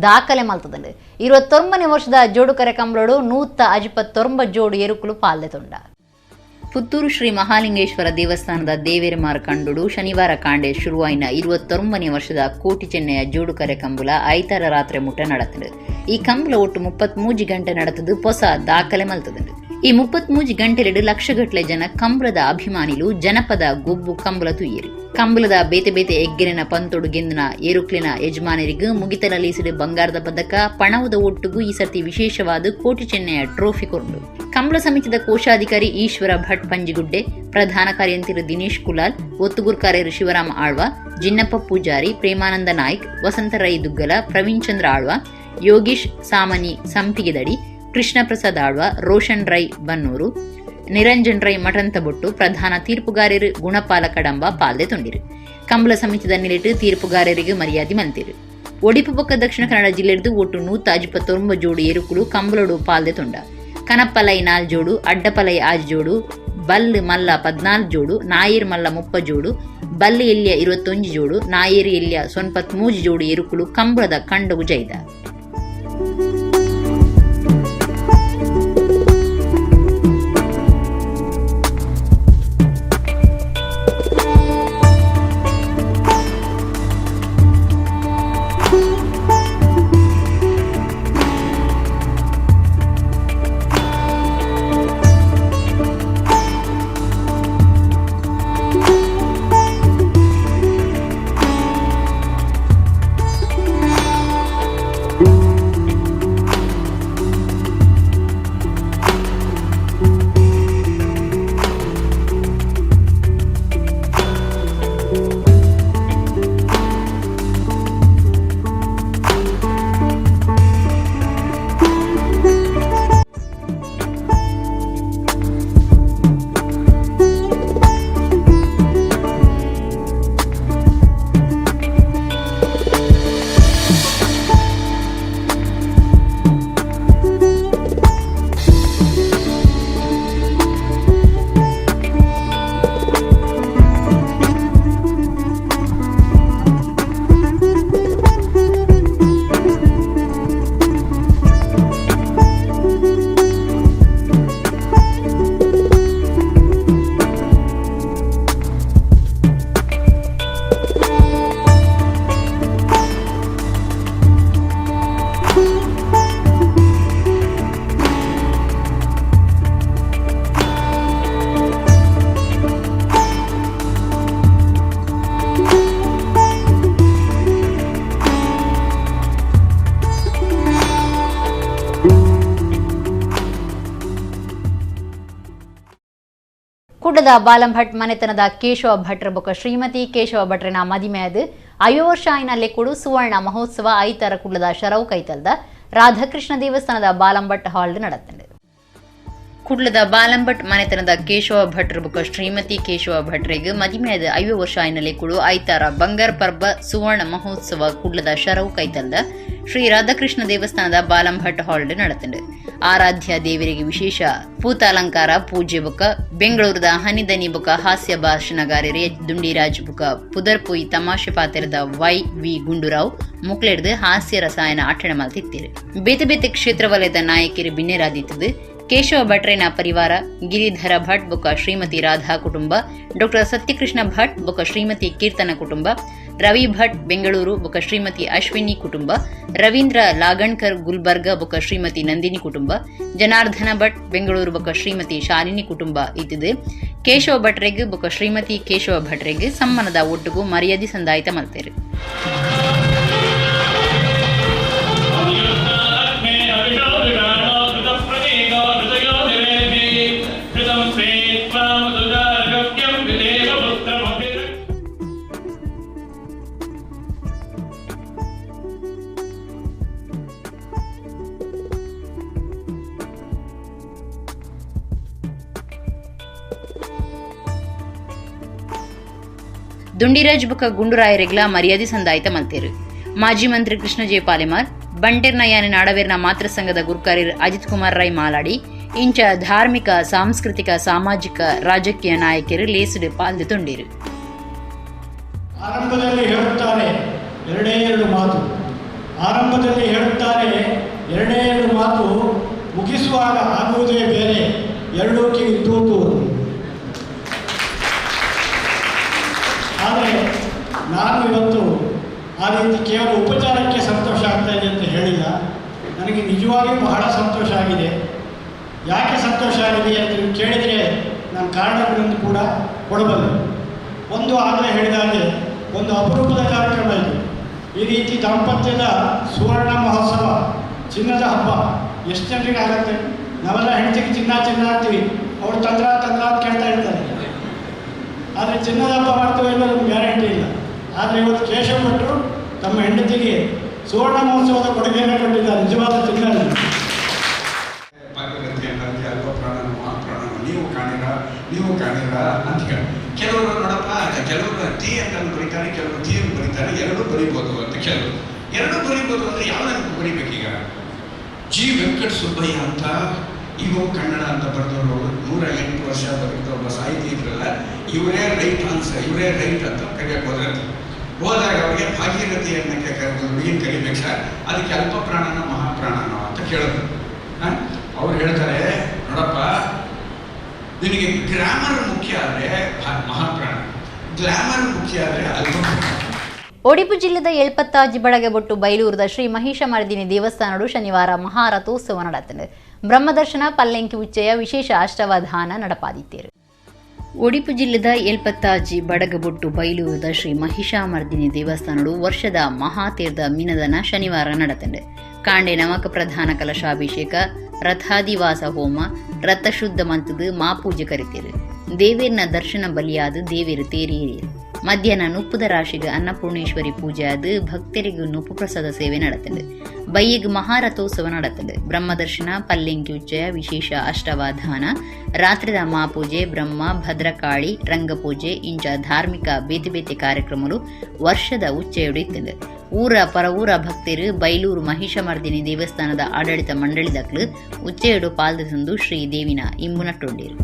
ದಾಖಲೆ ಮಲ್ತದಂಡು. 29ನೇ ವರ್ಷದ ಜೋಡುಕರೆ ಕಂಬಳೋಡು 159 ಜೋಡು ಎರುಕುಲು ಪಾಲ್ದೆ ತೊಂಡ. ಪುತ್ತೂರು ಶ್ರೀ ಮಹಾಲಿಂಗೇಶ್ವರ ದೇವಸ್ಥಾನದ ದೇವೇರ ಮಾರ್ಕಂಡೋಡು ಶನಿವಾರ ಕಾಂಡೆ ಶುರುವಾಯಿನ 29ನೇ ವರ್ಷದ ಕೋಟಿ ಚೆನ್ನಯ ಜೋಡುಕರೆ ಕಂಬುಲ ಐತಾರ ರಾತ್ರಿ ಮುಟ್ಟ ನಡತದು. ಈ ಕಂಬುಲ ಒಟ್ಟು 33 ಗಂಟೆ ನಡತದು ಹೊಸ ದಾಖಲೆ ಮಲ್ತದಂಡು. ಈ 33 ಗಂಟೆಲೆಡು ಲಕ್ಷಗಟ್ಟಲೆ ಜನ ಕಂಬಳದ ಅಭಿಮಾನಿಲು ಜನಪದ ಗೊಬ್ಬು ಕಂಬಳ ತುಯ್ಯರು. ಕಂಬಳದ ಬೇತೆ ಬೇತೆ ಎಗ್ಗೆರೆನ ಪಂತೊಡು ಗೆಂದಿನ ಏರುಕ್ಲಿನ ಯಜಮಾನರಿಗೂ ಮುಗಿತಲ ಲೀಸಿಡು ಬಂಗಾರದ ಪದಕ ಪಣವುದ ಒಟ್ಟುಗೂ ಈ ಸರ್ತಿ ವಿಶೇಷವಾದ ಕೋಟಿ ಚೆನ್ನಯ ಟ್ರೋಫಿ ಕೊರಡು. ಕಂಬಳ ಸಮಿತಿದ ಕೋಶಾಧಿಕಾರಿ ಈಶ್ವರ ಭಟ್ ಪಂಜಿಗುಡ್ಡೆ, ಪ್ರಧಾನ ಕಾರ್ಯಂತಿರು ದಿನೇಶ್ ಕುಲಾಲ್, ಒತ್ತುಗುರ್ಕಾರ್ಯರು ಶಿವರಾಮ ಆಳ್ವ, ಜಿನ್ನಪ್ಪ ಪೂಜಾರಿ, ಪ್ರೇಮಾನಂದ ನಾಯ್ಕ್, ವಸಂತ ರೈ ದುಗ್ಗಲ, ಪ್ರವೀಣ್ ಚಂದ್ರ ಆಳ್ವ, ಯೋಗೀಶ್ ಸಾಮನಿ ಸಂಪಿಗೆದಡಿ, ಕೃಷ್ಣ ಪ್ರಸಾದ್ ಆಳ್ವ, ರೋಷನ್ ರೈ ಬನ್ನೂರು, ನಿರಂಜನ್ ರೈ ಮಠಂತಬೊಟ್ಟು, ಪ್ರಧಾನ ತೀರ್ಪುಗಾರರು ಗುಣಪಾಲ ಕಡಂಬ ಪಾಲ್ದೆ ತೊಂಡಿರು. ಕಂಬಳ ಸಮಿತಿದ ನಿಲಿಟ್ಟು ತೀರ್ಪುಗಾರರಿಗೆ ಮರ್ಯಾದೆ ಮಂತಿರು. ಒಡಿಪು ಪಕ್ಕ ದಕ್ಷಿಣ ಕನ್ನಡ ಜಿಲ್ಲೆಡ್ದು ಒಟ್ಟು 159 ಜೋಡು ಎರುಕುಲು ಕಂಬಳೋಡು ಪಾಲ್ದೆ ತೊಂಡ. ಕನಪ್ಪಲೈ 4 ಜೋಡು, ಅಡ್ಡಪಲೈ 6 ಜೋಡು, ಬಲ್ಲು ಮಲ್ಲ 14 ಜೋಡು, ನಾಯಿರ್ ಮಲ್ಲ 30 ಜೋಡು, ಬಲ್ಲು ಎಲ್ಲಿಯ 21 ಜೋಡು, ನಾಯಿರ್ ಎಲ್ಲಿಯ 93 ಜೋಡು ಎರುಕುಲು ಕಂಬಳದ ಕಂಡಗು ಜೈದ. ಕುಡ್ಲದ ಬಾಲಂಭಟ್ ಮನೆತನದ ಕೇಶವ ಭಟ್ರ ಬೊಕ ಶ್ರೀಮತಿ ಕೇಶವ ಭಟ್ರನ ಮದಿಮೆಯದು 5 ವರ್ಷ ಆಯ್ನಲ್ಲೇ ಕೂಡ ಸುವರ್ಣ ಮಹೋತ್ಸವ ಐತಾರ ಕುಡ್ಲದ ಶರವು ಕೈತಲ್ದ ರಾಧಾಕೃಷ್ಣ ದೇವಸ್ಥಾನದ ಬಾಲಂಭಟ್ ಹಾಲ್ ನಡೆತಂಡು. ಕುಡ್ಲದ ಬಾಲಂಭಟ್ ಮನೆತನದ ಕೇಶವ ಭಟ್ರ ಬೊಕ ಶ್ರೀಮತಿ ಕೇಶವ ಭಟ್ರಿಗೆ ಮದಿಮೆಯದು 5 ವರ್ಷ ಆಯ್ನಲ್ಲೇ ಕೂಡ ಐತಾರ ಬಂಗಾರ ಪರ್ಬ ಸುವರ್ಣ ಮಹೋತ್ಸವ ಕುಡ್ಲದ ಶರವು ಕೈತಲ್ದ ಶ್ರೀ ರಾಧಾಕೃಷ್ಣ ದೇವಸ್ಥಾನದ ಬಾಲಂಭಟ್ ಹಾಲ್ ನಡೆತಂಡು. ಆರಾಧ್ಯ ದೇವರಿಗೆ ವಿಶೇಷ ಪೂತಾಲಂಕಾರ ಪೂಜೆ ಬೊಕ ಬೆಂಗಳೂರದ ಹನಿದನಿ ಬೊಕ ಹಾಸ್ಯ ಭಾಷಣಗಾರರು ಎಚ್ ದುಂಡಿರಾಜ್ ಬೊಕ ಪುದರ್ಪುಯಿ ತಮಾಷೆ ಪಾತ್ರದ ವೈ ವಿ ಗುಂಡೂರಾವ್ ಮುಕ್ಲೆಡ್ದು ಹಾಸ್ಯ ರಸಾಯನ ಆಠಣ ಮಲ್ತಿತ್ತೀರು. ಬೇತೆ ಬೇತೆ ಕ್ಷೇತ್ರ ವಲಯದ ನಾಯಕರು ಬಿನ್ನೆರಾದಿತ್ತದು. ಕೇಶವ ಭಟ್ರೇನ ಪರಿವಾರ, ಗಿರಿಧರ ಭಟ್ ಬೊಕ ಶ್ರೀಮತಿ ರಾಧಾ ಕುಟುಂಬ, ಡಾಕ್ಟರ್ ಸತ್ಯಕೃಷ್ಣ ಭಟ್ ಬೊಕ ಶ್ರೀಮತಿ ಕೀರ್ತನ ಕುಟುಂಬ, ರವಿ ಭಟ್ ಬೆಂಗಳೂರು ಬೊಕ ಶ್ರೀಮತಿ ಅಶ್ವಿನಿ ಕುಟುಂಬ, ರವೀಂದ್ರ ಲಾಗಣ್ಕರ್ ಗುಲ್ಬರ್ಗ ಬೊಕ ಶ್ರೀಮತಿ ನಂದಿನಿ ಕುಟುಂಬ, ಜನಾರ್ದನ ಭಟ್ ಬೆಂಗಳೂರು ಬೊಕ ಶ್ರೀಮತಿ ಶಾಲಿನಿ ಕುಟುಂಬ ಇತ್ತಿದೆ. ಕೇಶವ ಭಟ್ರೆಗ್ ಬೊಕ ಶ್ರೀಮತಿ ಕೇಶವ ಭಟ್ರೆಗ್ ಸಮ್ಮಾನದ ಒಟ್ಟುಗು ಮರ್ಯಾದೆ ಸಂದಾಯಿತ ಮಲ್ತೇರು. ದುಂಡಿರಾಜ್ ಬೊಕ್ಕ ಗುಂಡುರಾಯರೆಗ್ಲ ಮರ್ಯಾದೆ ಸಂದಾಯಿತ ಮಲ್ತೇರು. ಮಾಜಿ ಮಂತ್ರಿ ಕೃಷ್ಣ ಜೆ ಪಾಲೆಮಾರ್, ಬಂಟೆರ್ನ ಯಾನೆ ನಾಡವೇರ್ನ ಮಾತೃ ಸಂಘದ ಗುರ್ಕಾರ್ಯರ್ ಅಜಿತ್ ಕುಮಾರ್ ರೈ ಮಾಲಾಡಿ ಇಂಚ ಧಾರ್ಮಿಕ, ಸಾಂಸ್ಕೃತಿಕ, ಸಾಮಾಜಿಕ, ರಾಜಕೀಯ ನಾಯಕರು ಲೇಸುಡು ಪಾಲ್ದು ತುಂಡಿರು. ಆರಂಭದಲ್ಲಿ ಹೇಳುತ್ತಾರೆ ಎರಡೇ ಎರಡು ಮಾತು, ಆರಂಭದಲ್ಲಿ ಹೇಳುತ್ತಾರೆ ಎರಡೇ ಎರಡು ಮಾತು, ಮುಗಿಸುವಾಗ ಆಗುವುದೇ ಬೇರೆ, ಎರಡೂ ಕಿವಿ ತೂತು. ಆದರೆ ನಾನು ಇವತ್ತು ಆ ರೀತಿ ಕೇವಲ ಉಪಚಾರಕ್ಕೆ ಸಂತೋಷ ಆಗ್ತಾ ಇದೆ ಅಂತ ಹೇಳಿಲ್ಲ. ನನಗೆ ನಿಜವಾಗಿಯೂ ಬಹಳ ಸಂತೋಷ ಆಗಿದೆ. ಯಾಕೆ ಸಂತೋಷ ಆಗಿದೆ ಅಂತ ನೀವು ಕೇಳಿದರೆ ನಾನು ಕಾರಣಗಳನ್ನು ಕೂಡ ಕೊಡಬಲ್ಲೆ. ಒಂದು ಆಗಲೇ ಹೇಳಿದ ಹಾಗೆ ಒಂದು ಅಪರೂಪದ ಕಾರ್ಯಕ್ರಮ ಇದು. ಈ ರೀತಿ ದಾಂಪತ್ಯದ ಸುವರ್ಣ ಮಹೋತ್ಸವ, ಚಿನ್ನದ ಹಬ್ಬ ಎಷ್ಟು ಜನರಿಗೆ ಆಗುತ್ತೆ? ನಾವೆಲ್ಲ ಹೆಂಡತಿಗೆ ಚಿನ್ನ ಚಿನ್ನ ಅಂತೀವಿ, ಅವರು ತಂದ್ರ ತಂದ್ರ ಅಂತ ಕೇಳ್ತಾ ಇರ್ತಾರೆ. ಆದರೆ ಚಿನ್ನದ ಹಬ್ಬ ಮಾಡ್ತೀವಿ ಅನ್ನೋ ನಮ್ಗೆ ಗ್ಯಾರಂಟಿ ಇಲ್ಲ. ಆದರೆ ಇವತ್ತು ಕೇಶವ ಭಟ್ರು ತಮ್ಮ ಹೆಂಡತಿಗೆ ಸುವರ್ಣ ಮಹೋತ್ಸವದ ಕೊಡುಗೆಯನ್ನು ಕೊಟ್ಟಿದ್ದಾರೆ, ನಿಜವಾದ ಚಿನ್ನ. ಭಾಗೀರಥಿ ಅಲ್ಪ ಪ್ರಾಣನು ಮಹಾಪ್ರಾಣನು ನೀವು ಕಾಣಿರ, ನೀವು ಕಾಣಿರ ಅಂತ ಹೇಳಿ. ಕೆಲವರು ನೋಡಪ್ಪ, ಕೆಲವರು ಟಿ ಅಂತ ಬರೀತಾರೆ, ಕೆಲವರು ಟಿ ಅಂತ ಬರೀತಾರೆ, ಎರಡೂ ಬರೀಬೋದು ಅಂತ. ಕೆಲವರು ಎರಡೂ ಬರೀಬೋದು ಅಂದರೆ ಯಾವ್ದನ್ನು ಬರೀಬೇಕೀಗ? ಜಿ ವೆಂಕಟ ಸುಬ್ಬಯ್ಯ ಅಂತ ಇವು ಕನ್ನಡ ಅಂತ ಬರೆದವರು, 108 ವರ್ಷ ಬರೆದ ಒಬ್ಬ ಸಾಹಿತಿ ಇದ್ರಲ್ಲ, ಇವರೇ ರೈಟ್ ಆನ್ಸರ್, ಇವರೇ ರೈಟ್ ಅಂತ ಕರೆಯಕ್ಕೆ ಹೋದ್ರೆ, ಹೋದಾಗ ಅವರಿಗೆ ಭಾಗೀರಥಿಯನ್ನ ಹುಡುಗಿನ ಕರಿಬೇಕು ಸರ್, ಅದಕ್ಕೆ ಅಲ್ಪ ಪ್ರಾಣನೋ ಮಹಾಪ್ರಾಣನೋ ಅಂತ ಕೇಳಿದ್ರು. ಅವ್ರು ಹೇಳ್ತಾರೆ, ನೋಡಪ್ಪ ನಿನಗೆ ಗ್ರಾಮರ್ ಮುಖ್ಯ ಆದರೆ ಮಹಾಪ್ರಾಣ, ಗ್ಲಾಮರ್ ಮುಖ್ಯ ಆದರೆ ಅಲ್ಪ ಪ್ರಾಣ. ಒಡಿಪು ಜಿಲ್ಲೆದ ಎಳ್ಪತ್ತಾಜಿ ಬಡಗಬೊಟ್ಟು ಬೈಲೂರದ ಶ್ರೀ ಮಹಿಷಮರ್ದಿನಿ ದೇವಸ್ಥಾನಡು ಶನಿವಾರ ಮಹಾರಥೋತ್ಸವ ನಡೆತಂಡು. ಬ್ರಹ್ಮದರ್ಶನ ಪಲ್ಲೆಂಕಿ ಉಚ್ಚಯ ವಿಶೇಷ ಅಷ್ಟವಧಾನ ನಡಪಾದಿತ್ತೇರು. ಒಡಿಪು ಜಿಲ್ಲೆದ ಎಲ್ಪತ್ತಾಜಿ ಬಡಗಬೊಟ್ಟು ಬೈಲೂರದ ಶ್ರೀ ಮಹಿಷಾಮರ್ದಿನಿ ದೇವಸ್ಥಾನಡು ವರ್ಷದ ಮಹಾತೀರ್ಥ ಮಿನದನ ಶನಿವಾರ ನಡೆತಂಡು. ಕಾಂಡೆ ನಮಕ ಪ್ರಧಾನ ಕಲಶಾಭಿಷೇಕ, ರಥಾದಿವಾಸ ಹೋಮ, ರಥಶುದ್ಧ ಮಂತದ ಮಾಪೂಜೆ ಕರಿತೇರು. ದೇವೇರ್ನ ದರ್ಶನ ಬಲಿಯಾದ ದೇವೇರು ತೇರಿಯೇರು. ಮಧ್ಯಾಹ್ನ ನುಪ್ಪುದ ರಾಶಿಗೆ ಅನ್ನಪೂರ್ಣೇಶ್ವರಿ ಪೂಜೆ ಆದ ಭಕ್ತರಿಗೂ ನುಪ್ಪು ಪ್ರಸಾದ ಸೇವೆ ನಡೆತಂಡು. ಬೈಯಗ್ ಮಹಾರಥೋತ್ಸವ ನಡೆತಂಡು. ಬ್ರಹ್ಮದರ್ಶನ, ಪಲ್ಲೆಂಕಿ ಉಚ್ಚಯ, ವಿಶೇಷ ಅಷ್ಟವಾಧಾನ, ರಾತ್ರಿದ ಮಾಪೂಜೆ, ಬ್ರಹ್ಮ ಭದ್ರಕಾಳಿ ರಂಗಪೂಜೆ ಇಂಚ ಧಾರ್ಮಿಕ ಬೇತೆ ಬೇತೆ ಕಾರ್ಯಕ್ರಮಗಳು ವರ್ಷದ ಉಚ್ಚೆಯೊಡು ಇತ್ತಂಡು. ಊರ ಪರವೂರ ಭಕ್ತರು ಬೈಲೂರು ಮಹಿಷಮರ್ದಿನಿ ದೇವಸ್ಥಾನದ ಆಡಳಿತ ಮಂಡಳಿದಕ್ಲು ಉಚ್ಚೆಯೊಡು ಪಾಲ್ದು ಶ್ರೀ ದೇವಿನ ಇಂಬು ನಟ್ಟೊಂಡಿರು.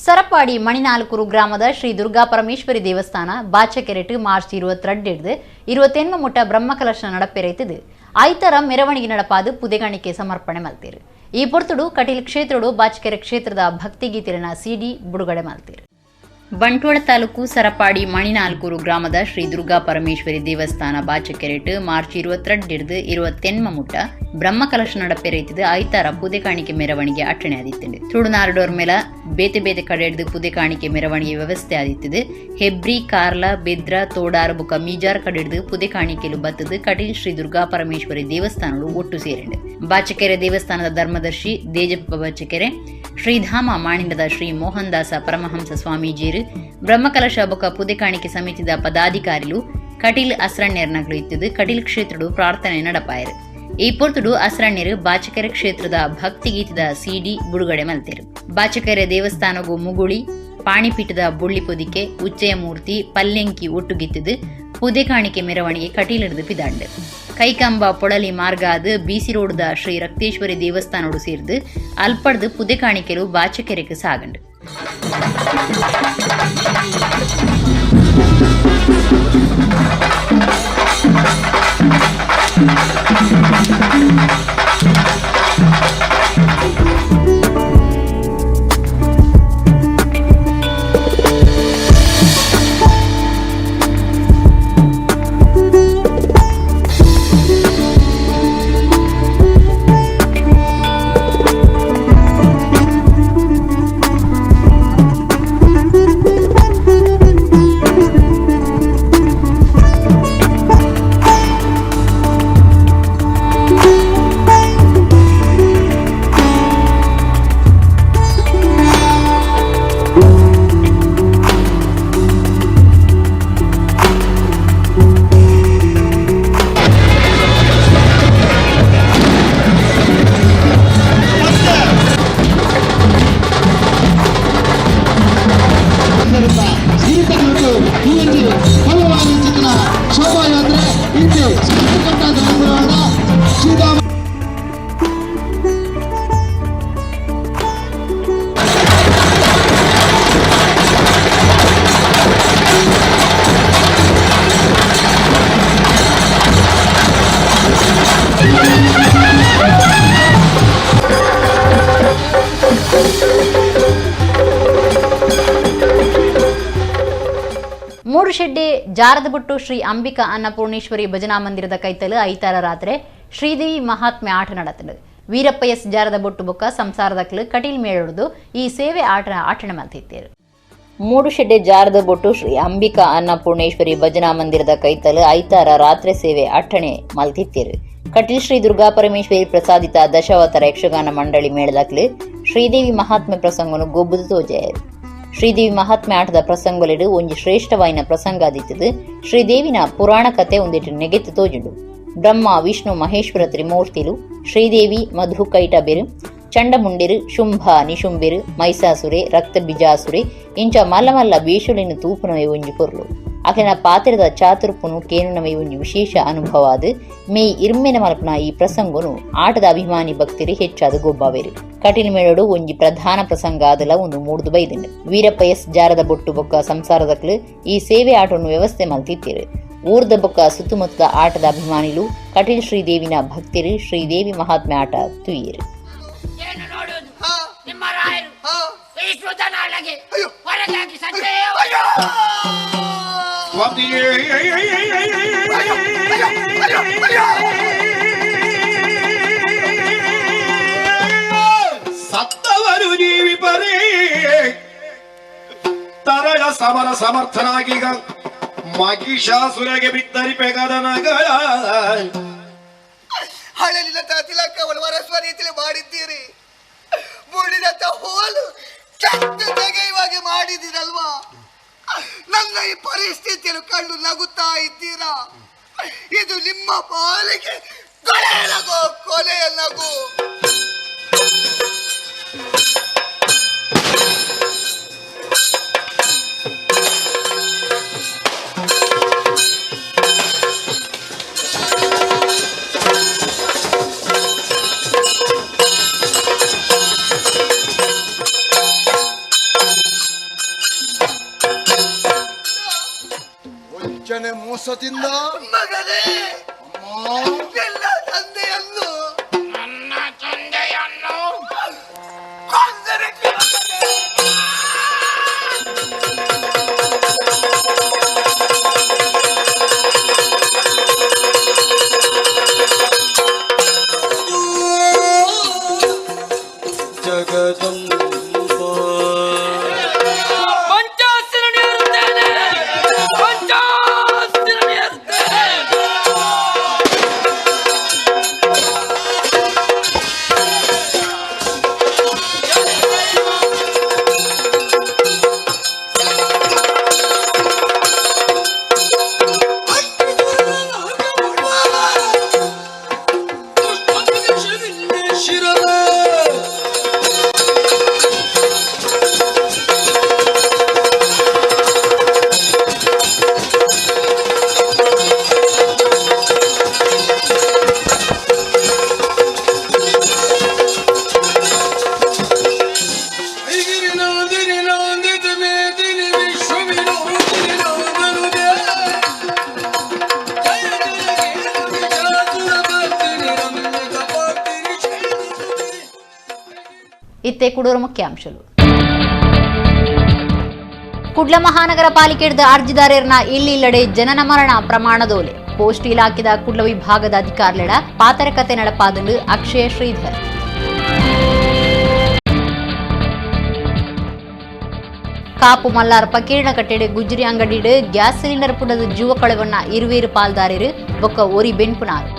ಸರಪಾಡಿ ಮಣಿನಾಲ್ಕೂರು ಗ್ರಾಮದ ಶ್ರೀ ದುರ್ಗಾ ಪರಮೇಶ್ವರಿ ದೇವಸ್ಥಾನ ಬಾಚಕೆರೆಟು ಮಾರ್ಚ್ 22 28 ಮುಟ್ಟ ಬ್ರಹ್ಮಕಲಶ ನಡಪೆರೈತದು. ಐತರ ಮೆರವಣಿಗೆ ನಡಪಾದು ಪುದೆಗಾಣಿಕೆ ಸಮರ್ಪಣೆ ಮಲ್ತೀರು. ಈ ಪೊರ್ತುಡು ಕಟೀಲ್ ಕ್ಷೇತ್ರಡು ಬಾಚಕೆರೆ ಕ್ಷೇತ್ರದ ಭಕ್ತಿಗೀತಿರನ ಸಿಡಿ ಬಿಡುಗಡೆ ಮಲ್ತೀರು. ಬಂಟ್ವಾಳ ತಾಲೂಕು ಸರಪಾಡಿ ಮಣಿನಾಲ್ಕೂರು ಗ್ರಾಮದ ಶ್ರೀ ದುರ್ಗಾ ಪರಮೇಶ್ವರಿ ದೇವಸ್ಥಾನ ಬಾಚಕೆರೆಟು ಮಾರ್ಚ್ 22 28 ಮುಟ್ಟ ಬ್ರಹ್ಮಕಲಶ ನಡಪೆರೈತದು. ಐತಾರ ಪುದೆಕಾಣಿಕೆ ಮೆರವಣಿಗೆ ಅಟ್ಟಣೆ ಆದಿತ್ತುಂಡು. ತುಳುನಾಡೋರ್ ಮೇಲ ಬೇತೆ ಬೇತೆ ಕಡೆ ಹಿಡಿದು ಪುದೆಕಾಣಿಕೆ ಮೆರವಣಿಗೆ ವ್ಯವಸ್ಥೆ ಆದಿತ್ತದು. ಹೆಬ್ರಿ, ಕಾರ್ಲ, ಬೆದ್ರ, ತೋಡಾರು ಬುಕ್ಕ ಮೀಜಾರ್ ಕಡೆ ಹಿಡಿದು ಪುದೆಕಾಣಿಕೆಲು ಬತ್ತದು ಕಟೀಲ್ ಶ್ರೀ ದುರ್ಗಾ ಪರಮೇಶ್ವರಿ ದೇವಸ್ಥಾನಗಳು ಒಟ್ಟು ಸೇರಿಂಡು. ಬಾಚಕೆರೆ ದೇವಸ್ಥಾನದ ಧರ್ಮದರ್ಶಿ ದೇಜಪ್ಪ ಬಾಚಕೆರೆ, ಶ್ರೀಧಾಮ ಮಾಣಿಂಡದ ಶ್ರೀ ಮೋಹನ್ ದಾಸ ಪರಮಹಂಸ ಸ್ವಾಮೀಜಿಯರು, ಬ್ರಹ್ಮಕಲಶ ಬೊಕ್ಕ ಪುದೆಕಾಣಿಕೆ ಸಮಿತಿದ ಪದಾಧಿಕಾರಿಲು ಕಟೀಲ್ ಅಸ್ರಣ್ಯರ್ನಗಳು ಇತ್ತದು ಕಟೀಲ್ ಕ್ಷೇತ್ರಡು ಪ್ರಾರ್ಥನೆ ನಡಪಾಯರು. ಈ ಪೊರ್ತುಡು ಅಸ್ರಣ್ಯರು ಬಾಚಕೆರೆ ಕ್ಷೇತ್ರದ ಭಕ್ತಿಗೀತದ ಸಿಡಿ ಬಿಡುಗಡೆ ಮಲ್ತೇರು. ಬಾಚಕೆರೆ ದೇವಸ್ಥಾನಗೂ ಮುಗುಳಿ, ಪಾಣಿಪೀಠದ ಬುಳ್ಳಿ ಪೊದಿಕೆ, ಉಚ್ಚಯ ಮೂರ್ತಿ, ಪಲ್ಲೆಂಕಿ ಒಟ್ಟುಗಿತ್ತದು ಪುದೆಕಾಣಿಕೆ ಮೆರವಣಿಗೆ ಕಟೀಲಿಡ್ದು ಪಿದಾಂಡು. ಕೈಕಂಬ ಪೊಳಲಿ ಮಾರ್ಗ ಅದು ಬಿಸಿ ರೋಡ್ದ ಶ್ರೀ ರಕ್ತೇಶ್ವರಿ ದೇವಸ್ಥಾನೋಡು ಸೇರ್ದು ಅಲ್ಪಡ್ದು ಪುದೆಕಾಣಿಕೆಲು ಬಾಚಕೆರೆಗೆ ಸಾಗಂಡು. ಮೂಡುಶೆಡ್ಡೆ ಜಾರದಬುಟ್ಟು ಶ್ರೀ ಅಂಬಿಕಾ ಅನ್ನಪೂರ್ಣೇಶ್ವರಿ ಭಜನಾ ಮಂದಿರದ ಕೈತಲು ಐತಾರ ರಾತ್ರಿ ಶ್ರೀದೇವಿ ಮಹಾತ್ಮೆ ಆಟ ನಡತನು. ವೀರಪ್ಪ ಎಸ್ ಜಾರದಬೊಟ್ಟು ಬೊಕ್ಕ ಸಂಸಾರದಕ್ಲು ಕಟೀಲ್ ಮೇಳೊಡ್ದು ಈ ಸೇವೆ ಆಟ ಆಟಣೆ ಮಲ್ತಿತ್ತೇರು. ಮೂಡುಶೆಡ್ಡೆ ಜಾರದಬೊಟ್ಟು ಶ್ರೀ ಅಂಬಿಕಾ ಅನ್ನಪೂರ್ಣೇಶ್ವರಿ ಭಜನಾ ಮಂದಿರದ ಕೈತಲು ಐತಾರ ರಾತ್ರಿ ಸೇವೆ ಅಟ್ಟಣೆ ಮಲ್ತಿತ್ತೇರು. ಕಟೀಲ್ ಶ್ರೀ ದುರ್ಗಾ ಪರಮೇಶ್ವರಿ ಪ್ರಸಾದಿತ ದಶಾವತಾರ ಯಕ್ಷಗಾನ ಮಂಡಳಿ ಮೇಳದಕ್ಲು ಶ್ರೀದೇವಿ ಮಹಾತ್ಮೆ ಪ್ರಸಂಗನು ಗೊಬ್ಬುದು ತೋಜಾಯರು. ಶ್ರೀದೇವಿ ಮಹಾತ್ಮೆ ಆಟದ ಪ್ರಸಂಗಲಿಡು ಒಂಜಿ ಶ್ರೇಷ್ಠವಾಯಿನ ಪ್ರಸಂಗ ಆದಿತ್ತದು. ಶ್ರೀದೇವಿನ ಪುರಾಣ ಕತೆ ಒಂದಿಟ್ಟು ನೆಗೆತ್ತು ತೋಜುಂಡು. ಬ್ರಹ್ಮ, ವಿಷ್ಣು, ಮಹೇಶ್ವರ ತ್ರಿಮೂರ್ತಿಲು, ಶ್ರೀದೇವಿ, ಮಧು ಕೈಟಬೆರು, ಚಂಡಮುಂಡಿರು, ಶುಂಭ ನಿಶುಂಬಿರು, ಮೈಸಾಸುರೆ, ರಕ್ತ ಬಿಜಾಸುರೆ ಇಂಚ ಮಲ್ಲ ಮಲ್ಲ ಬೇಷುಲಿನ ತೂಪುನವೇ ಒಂಜಿ ಪೊರ್ಲು. ಅಖಿನ ಪಾತ್ರದ ಚಾತುರ್ಪುನು ಕೇನುನವೇ ಒಂಜಿ ವಿಶೇಷ ಅನುಭವ ಅದು. ಮೇಯ್ ಇರ್ಮೆನ ಮಲ್ಪನ ಈ ಪ್ರಸಂಗನು ಆಟದ ಅಭಿಮಾನಿ ಭಕ್ತರು ಹೆಚ್ಚಾದ ಗೊಬ್ಬಾವೇರು. ಕಟೀಲ್ ಮೇಳೋಡು ಒಂಜಿ ಪ್ರಧಾನ ಪ್ರಸಂಗ ಆದಲ ಒಂದು ಮೂಡ್ದು ಬೈದುಂಡು. ವೀರಪ್ಪ ಎಸ್ ಜಾರದ ಬೊಟ್ಟು ಬೊಕ್ಕ ಸಂಸಾರದಕ್ಲು ಈ ಸೇವೆ ಆಟವನ್ನು ವ್ಯವಸ್ಥೆ ಮಲ್ತಿತ್ತೀರು. ಊರ್ದ ಬೊಕ್ಕ ಸುತ್ತಮುತ್ತದ ಆಟದ ಅಭಿಮಾನಿಲು ಕಟೀಲ್ ಶ್ರೀದೇವಿನ ಭಕ್ತರು ಶ್ರೀದೇವಿ ಮಹಾತ್ಮೆ ಆಟ ತುಯ್ಯರು. ಸತ್ತವರು ಜೀವಿಪರೇ ತರಳ ಸಮರ ಸಮರ್ಥನಾಗೀಗ ಮಹಿಷಾಸುರಗೆ ಬಿತ್ತರಿಪೆಗದನಗಳ ಹಳಲಿನ ತಿಲಕವನ್ನು ವರಸುವ ರೀತಿಯಲ್ಲಿ ಮಾಡಿದ್ದೀರಿ. ಮುಡಿದಂತ ಹೋಲು ಕೆಟ್ಟ ತೆಗೆಯುವಾಗೆ ಮಾಡಿದ್ದೀರಿ. ನನ್ನ ಈ ಪರಿಸ್ಥಿತಿಯನ್ನು ಕಂಡು ನಗುತ್ತಾ ಇದ್ದೀರಾ? ಇದು ನಿಮ್ಮ ಪಾಲಿಗೆ ಕೊಲೆಯ ನಗು, ಕೊಲೆಯ ನಗು. ವಂಚನೆ ಮೋಸದಿಂದ ಮಗನೇ, ಎಲ್ಲ ತಂದೆಯನ್ನು, ನನ್ನ ತಂದೆಯನ್ನು ಕೊಂದರೆ. ಇತ್ತೆ ಕುಡೂರು ಮುಖ್ಯಾಂಶಲು. ಕುಡ್ಲ ಮಹಾನಗರ ಪಾಲಿಕೆದ ಅರ್ಜಿದಾರರ್ನ ಇಲ್ಲಿಲ್ಲಡೆ ಜನನ ಮರಣ ಪ್ರಮಾಣದೋಲೆ ಪೋಸ್ಟ್ ಇಲಾಖೆದ ಕುಡ್ಲ ವಿಭಾಗದ ಅಧಿಕಾರಿಗಳ ಪಾತರಕತೆ ನಡಪಾದಂಡು ಅಕ್ಷಯ ಶ್ರೀಧರ್. ಕಾಪು ಮಲ್ಲಾರ್ ಪಕೀರ್ಣ ಕಟ್ಟೆಡೆ ಗುಜ್ರಿ ಅಂಗಡಿಡು ಗ್ಯಾಸ್ ಸಿಲಿಂಡರ್ ಪುಡದ ಜೀವ ಕಳೆವನ್ನ ಇರುವೇರು ಪಾಲ್ದಾರರು ಬೊಕ್ಕ ಒರಿ ಬೆನ್ಪುನಾರ್.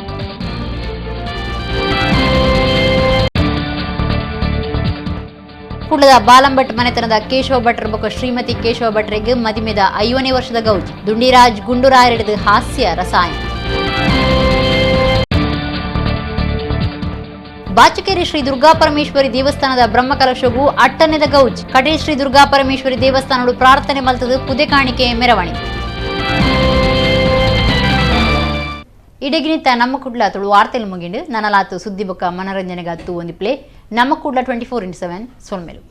ಕುಡ್ಲದ ಬಾಲಂಭಟ್ ಮನೆತನದ ಕೇಶವ ಭಟ್ರ ಬೊಕ್ಕ ಶ್ರೀಮತಿ ಕೇಶವ ಭಟ್ರಿಗೆ ಮದಿಮೆದ 50ನೇ ವರ್ಷದ ಗೌಜಿ. ದುಂಡಿರಾಜ್ ಗುಂಡೂರಾಯರೆಡೆದು ಹಾಸ್ಯ ರಸಾಯನ. ಬಾಚಕೇರಿ ಶ್ರೀ ದುರ್ಗಾ ಪರಮೇಶ್ವರಿ ದೇವಸ್ಥಾನದ ಬ್ರಹ್ಮಕಲಶಗೂ ಅಟ್ಟನೆದ ಗೌಜಿ. ಕಟೀಲ್ ಶ್ರೀ ದುರ್ಗಾ ಪರಮೇಶ್ವರಿ ದೇವಸ್ಥಾನಡು ಪ್ರಾರ್ಥನೆ ಮಲ್ತದು ಪುದೆ ಕಾಣಿಕೆ ಮೆರವಣಿಗೆ. ಇಡಗಿನಿತ ನಮ್ಮ ಕುಡ್ಲ ತುಳು ವಾರ್ತೆಲು ಮುಗಿಂಡು ನನಲಾತು ಸುದ್ದಿ ಬೊಕ್ಕ ಮನರಂಜನೆಗಾತು ಒಂದು ಪ್ಲೇ ನಮ್ಮ ಕುಡ್ಲ 24x7 ಸೊಲ್ಮೆಲು.